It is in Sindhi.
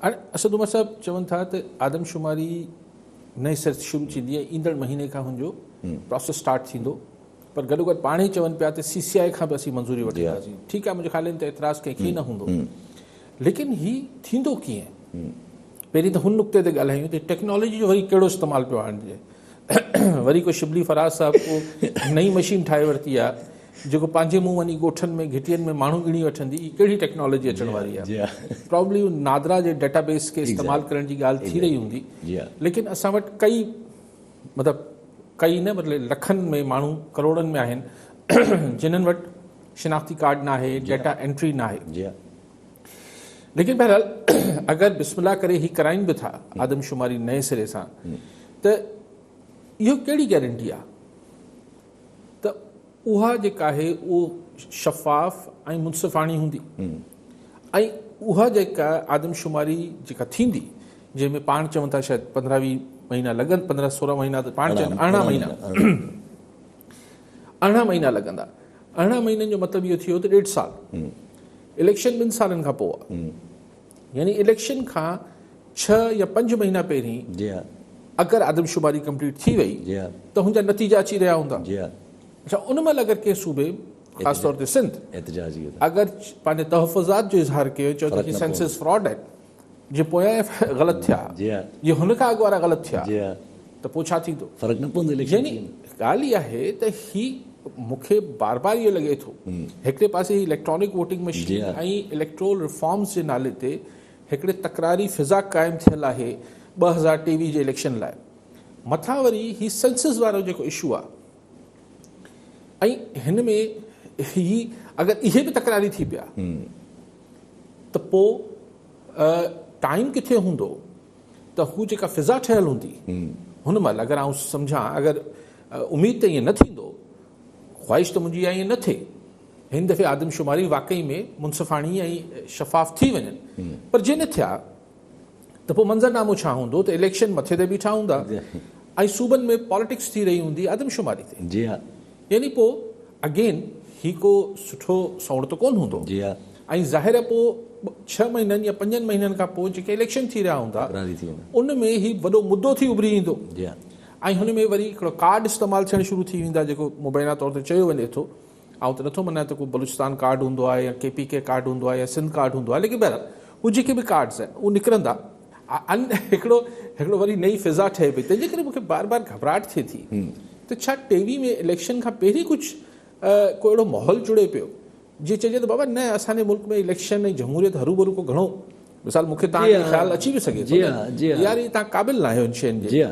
هاڻي اسد عمر صاحب چون ٿا ته آدمشماري نئين سر شروع ٿيندي ۽ ايندڙ مهيني کان هن جو پراسيس اسٽارٽ ٿيندو پر گڏوگڏ پاڻ ئي چون پيا ته سي سي آء کان به اسين منظوري وٺنداسين. ٺيڪ آهي منهنجي خيال ان تي اعتراض ڪنهن کي نه هوندو ليڪن هي ٿيندو ڪيئن؟ پهرين ته هن نقطي تي ڳالهايون ته ٽيڪنالاجي جو وري ڪهڙو استعمال پيو آڻجي. وري ڪو شبلي فراز صاحب ڪو نئين مشين ٺاهي ورتي آهي جيڪو پنهنجي منهن وڃي ڳوٺن ۾ گهٽين ۾ ماڻهو ڳڻي وٺندي. هي ڪهڙي ٽيڪنالاجي اچڻ واري آهي؟ پرابلي نادرا جي ڊيٽا بيس کي استعمال ڪرڻ جي ڳالهه ٿي رهي هوندي ليڪن اسان وٽ ڪئي مطلب ڪئي نه مطلب لکن ۾ ماڻهو ڪروڙن ۾ آهن جنھن وٽ شناختي ڪارڊ ناهي، ڊيٽا انٽري ناهي. ليڪن بهرحال اگر بسم الله ڪري هي ڪرائين به ٿا آدمشماري نئين سري سان ته اهو ڪهڙي گيرنٽي آهي ته اها جيڪا آهي اهو شفاف ۽ منصفاڻي هوندي ۽ اها جيڪا آدمشماري جيڪا ٿيندي جنهن ۾ پاڻ چون ٿا شايد 15 20 مهينا لڳن، 15 16 مهينا ته پاڻ چون 18 مهينا، 18 مهينا لڳندا. 18 مهينن جو مطلب اهو ٿيو ته ڏيڍ سال. اليڪشن ٻن سالن کان پوء آهي، يعني اليڪشن کان 6 يا 5 مهينا پهرين اگر آدمشماري ڪمپليٽ ٿي وئي ته هن جا نتيجا اچي رهيا هوندا. اڇا ان مهل اگر ڪنهن صوبي خاص طور تي سنڌ اگر پنهنجي تحفظات جو اظهار ڪيو چيو ته سينسس فراڊ آهي، جي پويان غلط ٿيا، جي هن کان اڳ وارا غلط ٿيا ته پوء ڇا ٿيندو؟ فرق نه پوندو اليڪشن يعني ڳالهه اها آهي ته هي مون کي بار بار اهو لڳي ٿو هڪڙي پاسي هي electronic voting machine ۽ electoral reforms جي نالي تي هڪڙي تڪراري فضا قائم ٿيل آهي 2023 جي اليڪشن لاء، مٿان وري هي سينسس وارو جيڪو اشو آهي ۽ هن ۾ هي اگر اهي به تڪراري ٿي پيا ته پوء ٽائيم ڪٿي هوندو ته هو جيڪا فضا ٺهيل هوندي هن مهل اگر آئون سمجهان اگر اميد ته ائين نه ٿيندو، خواهش ته منهنجي ائين نه ٿئي، هن دفعي آدمشماري واقعي ۾ منصفاڻي ۽ شفاف ٿي وڃن پر جي نه ٿيا ته پوء منظرنامو ڇا هوندو ته اليڪشن مٿي تي بيٺا هوندا ۽ صوبن ۾ پاليٽڪس ٿي رهي هوندي آدمشماري تي. جي ها. يعني پوء اگين هي ڪو سٺو سوڻ ته ڪونه هوندو. جي ها. ۽ ظاهر آهي پوء 6 مهينن يا 5 مهينن کان پوء جيڪي اليڪشن ٿي رهيا هوندا ان ۾ هي وڏو مدو ٿي اڀري ايندو. جي ها. ۽ هن ۾ وري هڪڙو ڪارڊ استعمال ٿيڻ شروع ٿي ويندا جيڪو مبينا طور تي چيو وڃي ٿو. آئون ته نٿو مڃان ته ڪو بلوچستان ڪارڊ هوندو آهي يا ڪي پي ڪي ڪارڊ هوندو آهي يا سنڌ ڪارڊ هوندو آهي ليڪن بهرحال هو جيڪي به ڪارڊز آهن اهو نڪرندا هڪڙو هڪڙو وري نئين فضا ٺهي پئي تنهن جي ڪري مونکي بار بار گهٻراهٽ ٿئي ٿي ته ڇا 23 ۾ اليڪشن کان پهرين ڪجهه ڪو اهڙو ماحول جڙي پيو جي چئجي ته بابا نه اسان جي ملڪ ۾ اليڪشن ۽ جمهوريت هروڀرو ڪو گهڻو مثال مونکي توهان کي خيال اچي به سگهي ٿو يار هي توهان قابل نه آهيو ان شين جي.